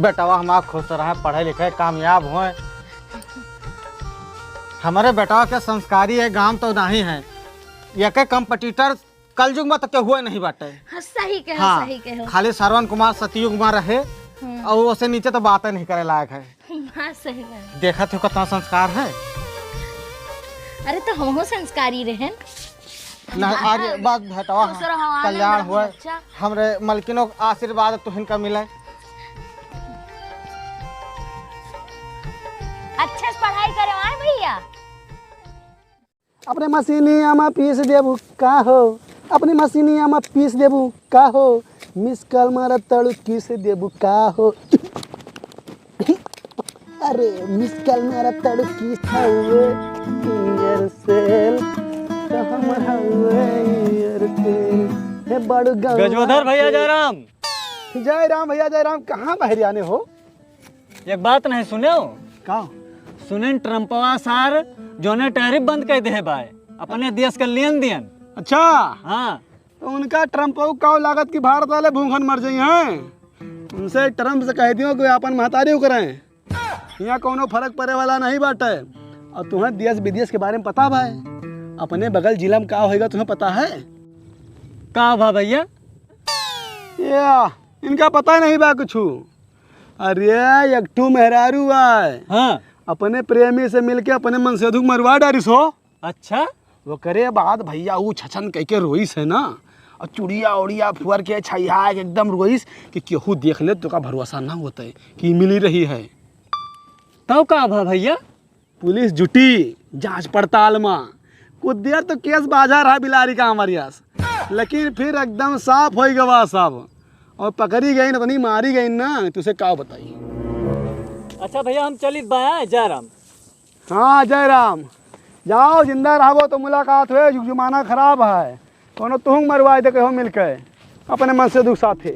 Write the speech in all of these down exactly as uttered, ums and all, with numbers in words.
बेटवा हमार खुश रहे, पढ़े लिखे कामयाब होए। हमरे बेटवा के संस्कारी है, गांव तो नहीं है, ये के कंपटीटर कलयुग में तो केहू नहीं बाटे। हाँ, सही कहे, हाँ, सही कहे। खाली श्रवण कुमार सतयुग में रहे, हम्म। और ओसे नीचे तो बातें नहीं करे लायक है। बात सही कहे। देखत हो कितना संस्कार है। अरे तो हमहू संस्कारी रहन। ना, आगे बात भेटवा, खुश रहो, आनंद कल्याण रहो, होए। अच्छा। हमरे मलकिनों का आशीर्वाद तुहिन का मिले। अच्छे से पढ़ाई करे आए भैया। अपने मशीनिया में पीस देबू का हो, अपने मशीनिया में पीस देबू का हो, मिस कॉल मारा तड़ू किस देबू का हो। अरे मिस कॉल मारा तड़ू किस हवे एयरसेल, तो हमर हवे एयरसेल। हे बड़ू गाँव गजोधर भैया के जय राम। जय राम भैया, जय राम। कहाँ बहरियाने हो? एक बात नहीं सुने हो? का? सुने ट्रम्पवा सार जोने टैरिफ बंद कर दे बाय अपने देश के लेन देन। अच्छा। हाँ। तो उनका ट्रम्पवा का लागत कि भारत वाले भूखन मर जाई हैं। उनसे ट्रम्प से कह दियो कि अपन महतारी करें, यहाँ कोनो फर्क पड़े वाला नहीं बाटे। और तुम्हें देश विदेश के बारे में पता बा? अपने बगल जिला में का होएगा तुम्हें पता है? का बा भैया? या, इनका पता नहीं बा कुछ। अरे, एक ठू मेहरारू आए। हाँ। अपने प्रेमी से मिलके अपने मनसेधु के मरवा डारिस हो। अच्छा। ओकरे बाद भैया ऊ छछन कह के रोइस है ना, और चुड़िया उड़िया फुअर के छइहा के एकदम रोइस कि केहू देख ले तो का भरोसा ना होता है कि मिली रही है। तब का भा भैया? पुलिस जुटी जांच पड़ताल में। कुछ देर तो केस बाजार है बिलारी का हमारे यास, लेकिन फिर एकदम साफ हो गवा सब। और पकड़ी गई ना, इतनी मारी गई ना, तुझे का बताई। अच्छा भैया, हम चलित बाया, जय राम। हाँ, जय राम। जाओ, जिंदा रहबो तो मुलाकात हुए, जुग जमाना खराब है। कोनो तुहूँ मरवाए दे कहो मिलके, अपने मनसेधु के साथे।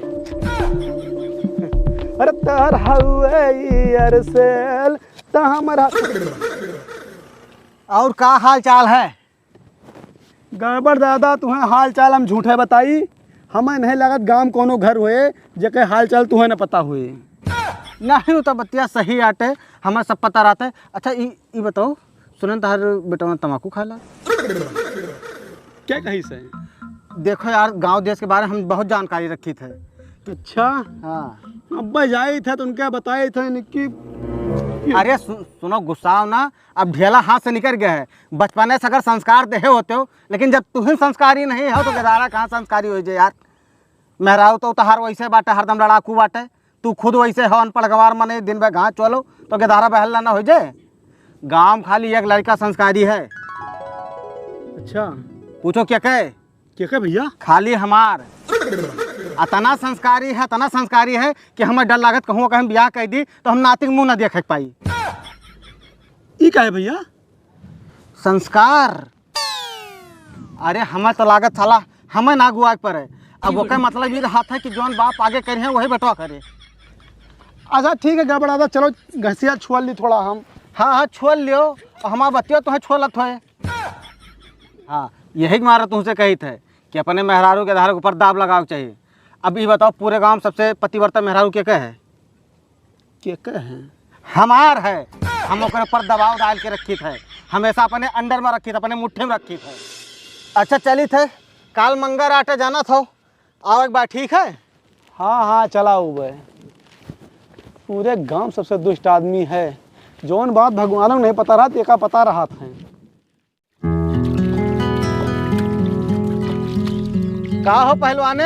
अरे तहर हउए ई अरसेल, त हमरा। और का हाल चाल है? गड़बड़ दादा, तुहें हाल चाल हम झूठे बताई, हमें नहीं लागत गांव कोनो घर हुए जेके हाल चाल तुहें न पता हुए। नहीं, उ तो बतिया सही आटे, हमें सब पता रहते। अच्छा, ई, ई बताओ, सुनन तहार बेटवा तमाकू खाला? क्या कही से? देखो यार, गांव देश के बारे में हम बहुत जानकारी रखी थे। अच्छा। हाँ। अब जाई थे तो उनका बताई थे इनकी। अरे सु-, सुनो, गुस्साओ ना, अब ढेला हाथ से निकल गया है। बचपने से अगर संस्कार देहे होते हो, लेकिन जब तुहिन संस्कारी नहीं हो तो गदारा कहाँ संस्कारी हो जाए यार। मेहरारू तो तहार वैसे बाटे, हरदम लड़ाकू बाटे। तू खुद वैसे हो अनपढ़ गंवार मने, दिन भर घास चलो तो गदारा बहल ना हो जाए। गांव में खाली एक लड़का संस्कारी है। अच्छा। पूछो के के? के के भैया? खाली हमार। अतना संस्कारी है, अतना संस्कारी है कि हमें डर लागत कहूँ कहीं ब्याह कर दी तो हम नाती के मुंह ना देखे के पाई। ई का है भैया? संस्कार। अरे हमें तो लागत साला हमें ना अगुआ के परे। अब ओकर मतलब ई रहत है कि जौन बाप आगे करिहैं वही बेटवा करे। अच्छा ठीक है गड़बड़ा था, चलो घसिया छोल ली थोड़ा हम। हाँ हाँ छोल लियो, और हमार बतियो तो है छोलत होए। हाँ, यही के मारे तुमसे कही थे कि अपने मेहरारू के धारे के ऊपर दाब लगावे के चाहिए। अब ई बताओ, पूरे गांव में सबसे पतिव्रता मेहरारू के के है? के के है? हमार है। हम ओकरे ऊपर दबाव डाल के रखी थे, हमेशा अपने अंडर में रखी थे, अपने मुट्ठी में रखी थे। अच्छा चली थे, काल मंगर आटे जाना था, आओ एक बार, ठीक है? हाँ हाँ चला उबे। पूरे गांव सबसे दुष्ट आदमी है, जौन बात भगवान को नहीं पता रहत एका पता रहत है। का हो पहलवाने?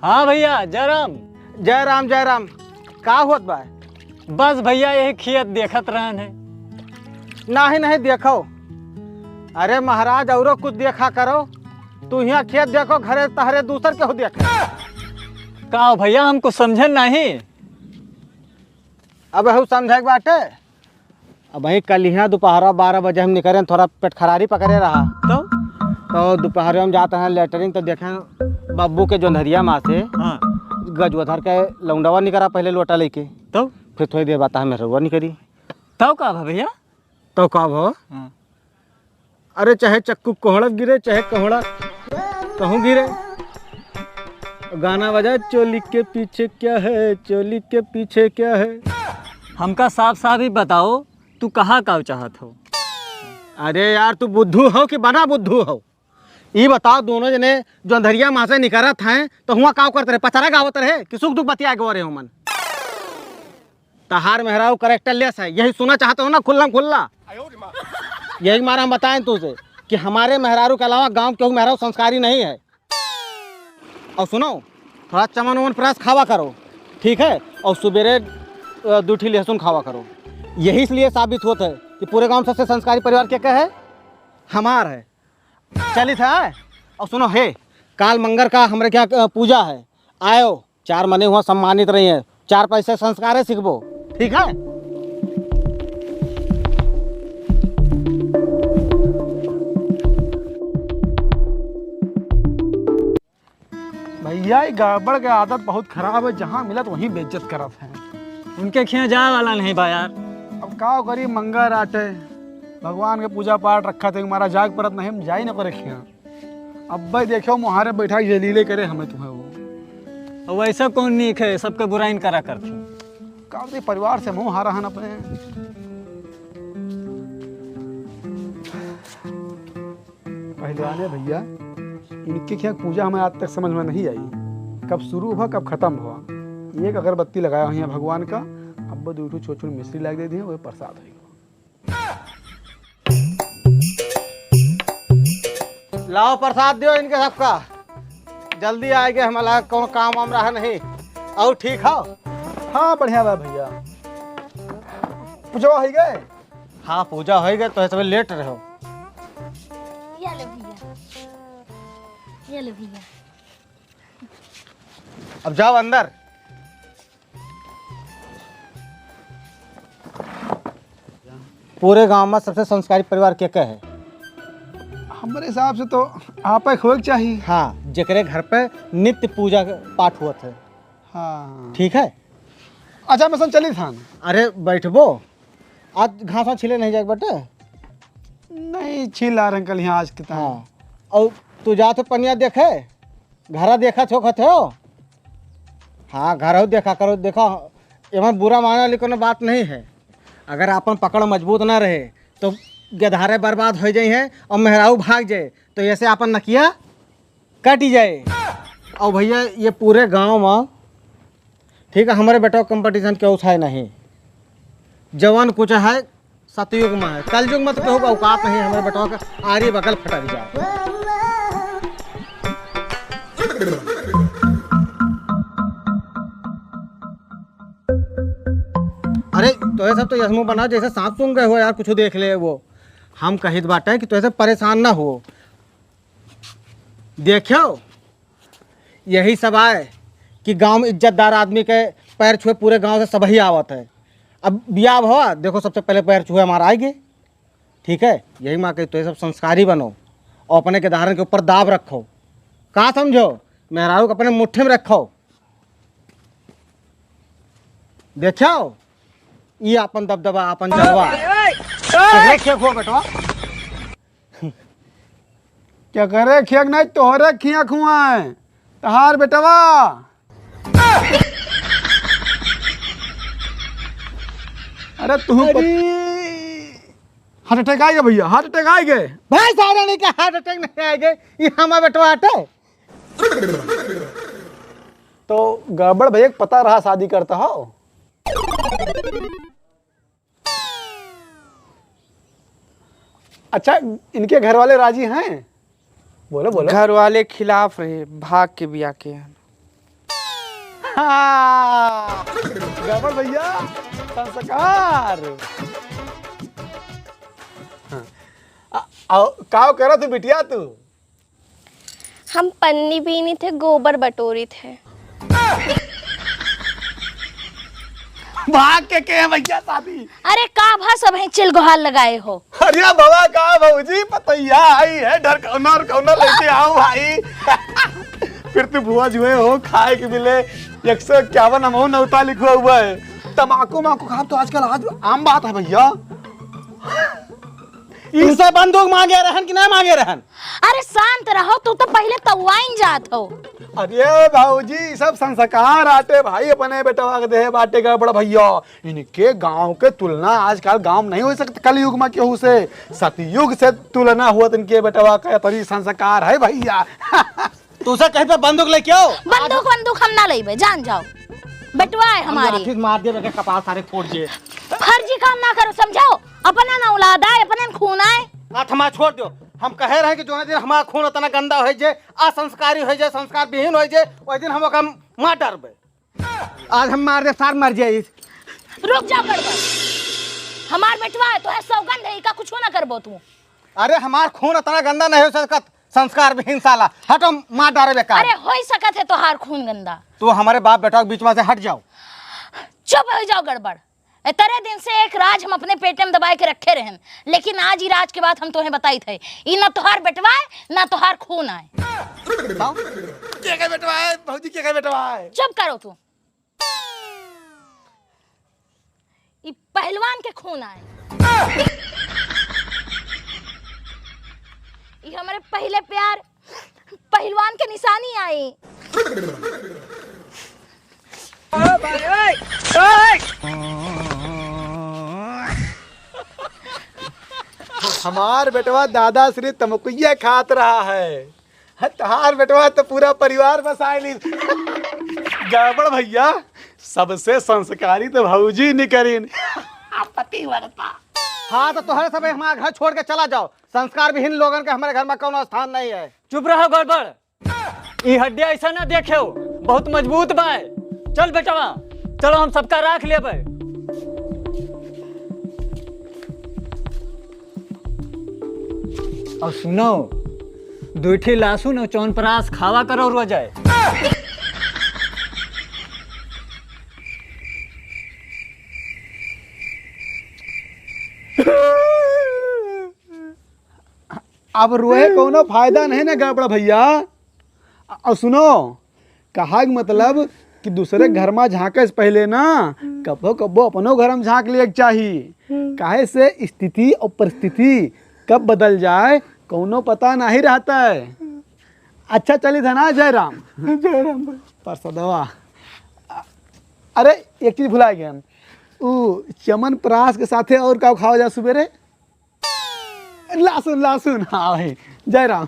हाँ भैया, जय राम। जय राम, जय राम। का होत बा? बस भैया, यही खेत देखत रहन है। नहीं, नहीं, देखो। अरे महाराज, औरो कुछ देखा करो। तू यहाँ खेत देखो, घरे तहरे दूसर केहू देखे। का हो भैया, हम कुछ समझे नहीं। अब एहू समझे के बाटे? अब वही कल यहाँ दोपहरा बारह बजे हम निकरे, थोड़ा पेट खरारी पकड़े रहा। तो? तो दोपहर में जाते हैं लेटरिन, तो देखें बब्बू के जोंधरिया माँ से हाँ। गजोधर के लौंडवा निकरा पहले लोटा लेके। तो? फिर थोड़ी देर बाद हमें रउआ निकरी। तब का भा भैया? तो का भा? हाँ। अरे चाहे चक्कू कोहड़ा गिरे, चाहे कोहड़ा कहूँ गिरे, गाना बजा, चोली के पीछे क्या है, चोली के पीछे क्या है। हमका साफ साफ ही बताओ, तू कहा का चाहत हो? अरे यार, तू बुद्धू हो कि बना बुद्धू हो? ई बताओ, दोनों जने जो अंधरिया माँ से निकरत हैं, तो हुआ का करत रहे? पचरा गावत रहे कि सुख दुख बतिया गो रहे हो मन? तहार मेहरारू characterless है, यही सुना चाहते हो ना, खुल्लम खुल्ला। यही मारा हम बताएं तुझे कि हमारे मेहरारू के अलावा गांव के मेहरारू संस्कारी नहीं है। और सुनो, थोड़ा चमन उमन प्याज खावा करो, ठीक है? और सुबेरे, अ, दू ठी लहसुन खावा करो। यही इसलिए साबित होत है कि पूरे गांव सबसे संस्कारी परिवार के, के है? हमार है। चलित है। और सुनो हे, काल मंगर का हमरे क्या, अ, पूजा है, आयो, चार मने हुआ सम्मानित रही है, चार पैसे संस्कार है सीखबो, ठीक है? भैया, ये गड़बड़ के आदत बहुत खराब है, जहाँ मिलत वहीं बेइज्जत करत हैं। उनके खिया जाए वाला नहीं बा यार। अब का करी, मंगर आटे, भगवान के पूजा पाठ रखा थे, हमारा जाग परत नहीं, हम जाई न करे खिया। अब भाई देखो, मुहारे बैठा के जलीले करे हमें तुम्हें वो। और वैसा कौन नीक है, सबके बुराइन करा करती। का बताई, परिवार से मुँह हारा हन अपने। पहलवाने भैया, इनके क्या पूजा हमें आज तक समझ में नहीं आई, कब शुरू हुआ कब खत्म हुआ। एक अगरबत्ती लगाया हुआ है भगवान का, अब दो ठो छोट छोट मिश्री लाग दे दिए, वही प्रसाद है। लाओ प्रसाद दियो इनके सबका, जल्दी आएगे, हमारा कौन काम वाम रहा नहीं। और ठीक हो? हाँ, बढ़िया बा भैया। पूजा हो गए? हाँ, पूजा हो गए, तो सब लेट रहो। ये ले भैया, ये ले भैया। अब जाओ अंदर। पूरे गांव में सबसे संस्कारी परिवार के, के है? हमरे हिसाब से तो आप ही होए के चाहिए। हाँ, जेकरे घर पे नित्य पूजा पाठ हुआ थे। हाँ। ठीक है। अच्छा, मैं सन चली थान। अरे बैठबो, आज घास वास छीले नहीं जाए बेटे। नहीं, छील आ रहे अंकल यहाँ आज के तान। हाँ, और तू जा तो पनिया देखे, घरा देखा छो खत हो? हाँ, घर हो देखा करो, देखो, एमा बुरा माने वाली कोनो बात नहीं है। अगर आपन पकड़ मजबूत ना रहे, तो गधारे बर्बाद हो जाई हैं और मेहराऊ भाग जाए, तो ऐसे आपन नकिया कटी जाए। और भैया, ये पूरे गांव में, ठीक है, हमारे बेटा competition के उठाए नहीं, जवान कुछ है, सतयुग में है, कलयुग में तो केहू का औकात नहीं है, हमारे बेटवा का आरी बगल फटक जाए। अरे, तोहे सब तो यसमो बना जैसे सांप सूंघ गए हो यार, कुछ देख ले वो। हम कहित बाटे कि तोहे सब परेशान ना हो। देखियो, यही सब आए कि गांव में इज्जतदार आदमी के पैर छुए पूरे गांव से सबही आवत है। अब बियाह भवा, देखो सबसे पहले पैर छुए हमारा आएगे, ठीक है? यही माँ के तो ये सब संस्कारी बनो और अपने के धारण के ऊपर दाब रखो। का समझो? मेहरारू को अपने मुट्ठी में रखो। देखो, ये अपन दबदबा, अपन जलवा। केकरे खेक हो बेटवा? केकरे खेक नहीं, तोहरे खिया खुआए, तहार बेटवा। अरे तू अरे। Heart attack आएगा भैया, heart attack आएगा। भाई साहब ने क्या heart attack नहीं आएगा, ये हमारा बेटवा हटे। तो गड़बड़ भैया के पता रहा शादी करता हो। अच्छा, इनके घर वाले राजी हैं? बोलो, बोलो। घर वाले खिलाफ रहे, भाग के बिया के हैं। हाँ, गड़बड़ भैया, संस्कार। हाँ। आ, आओ, काव करत हो बिटिया तू? हम पन्नी बीनी थे, गोबर बटोरी थे। भाग के के है भैया शादी? अरे का भा सब है चिल गोहार लगाए हो? अरे भवा का भौजी पतैया आई है, डर कौना और कौना लेके आओ भाई। फिर तू भुआ जुए हो, खाए के मिले, एक सौ इक्यावन हमहू नौता लिखवा हुआ है। तमाकू माकू खाब तो आजकल आज आम बात है भैया। इनसे बंदूक मांगे रहन कि ना मांगे रहन? अरे शांत रहो, तू तो पहले तउआइन जात हो। अरे भौजी, सब संस्कार आटे भाई, अपने बेटवा के देहे बाटे गड़बड़ भैया। इनके गांव के तुलना आजकल गांव में नहीं हो सकत, कलयुग में केहू से। सतयुग से तुलना हुआ इनके बेटवा का, तरी संस्कार है भैया। तू से कहीं पे बंदूक लेके आओ। बंदूक वंदूक हम ना लेबे, जान जाओ। बेटवा है हम हमारी। लाठी मार देबे के कपाल सारे फोड़ जे। फर्जी काम ना करो, समझाओ। अपने ना औलाद आए, अपने न खून आए। हाथ हमार छोड़ दो। हम कहे रहे कि जोने दिन हमार खून इतना गंदा हो जे, असंस्कारी हो जे, संस्कार विहीन हो जे, वही दिन हम ओका मार डारबे। आज हम मार दे, सार मर जाई। रुक जाओ गड़बड़। हमार बेटवा है, तो है सौगंध है, इका कुछो ना करबो तू। अरे हमार खून इतना गंदा नहीं हो सकत, संस्कार विहीन साला। हटो, मार डारे बेकार। अरे होई सकत है तोहार खून गंदा। तू हमारे बाप बेटा के बीच में से हट जाओ। चुप हो जाओ गड़बड़। इतने दिन से एक राज हम अपने पेटे में दबाए के रखे रहन, लेकिन आज ई राज के बात हम तोहे बताई थे। ई ना तोहार बेटवा है, ना तोहार खून आए। के के बेटवा है भौजी, के के बेटवा है? चुप करो तू। ई पहलवान के खून आए। ई हमारे पहले प्यार पहलवान के निशानी आई। हमार बेटवा दादा श्री तमकुइया खात रहा है। हाँ, तहार बेटवा तो पूरा परिवार बसाए ली। गड़बड़ भैया, सबसे संस्कारी तो भौजी निकरिन। पतिव्रता। हाँ, तो तोहरे सब हमारा घर छोड़ के चला जाओ। संस्कार विहीन लोगन के हमारे घर में कौनो स्थान नहीं है। चुप रहो गड़बड़। ई हड्डिया ऐसा ना देखे हो, बहुत मजबूत बा। चल बेटवा, चलो हम सबका राख लेबे। और सुनो, दुई ठी लहसुन और च्यवनप्राश खावा करो रोज है। अब रोए कौनो फायदा नहीं ना गड़बड़ भैया। अ-, और सुनो, कहा के मतलब कि दूसरे घर में झांके से पहले ना कबो कबो अपनो घर में झांक लिए के चाही। काहे से स्थिति और परिस्थिति कब बदल जाए, कौनो पता नहीं रहता है। अच्छा चली था ना, जय राम। जय राम भाई। प्रसादवा। अरे, एक चीज भुला गए हम। उ च्यवनप्राश के साथे और का खावा जा सुबेरे? लहसुन, लहसुन। हाँ भाई, जय राम।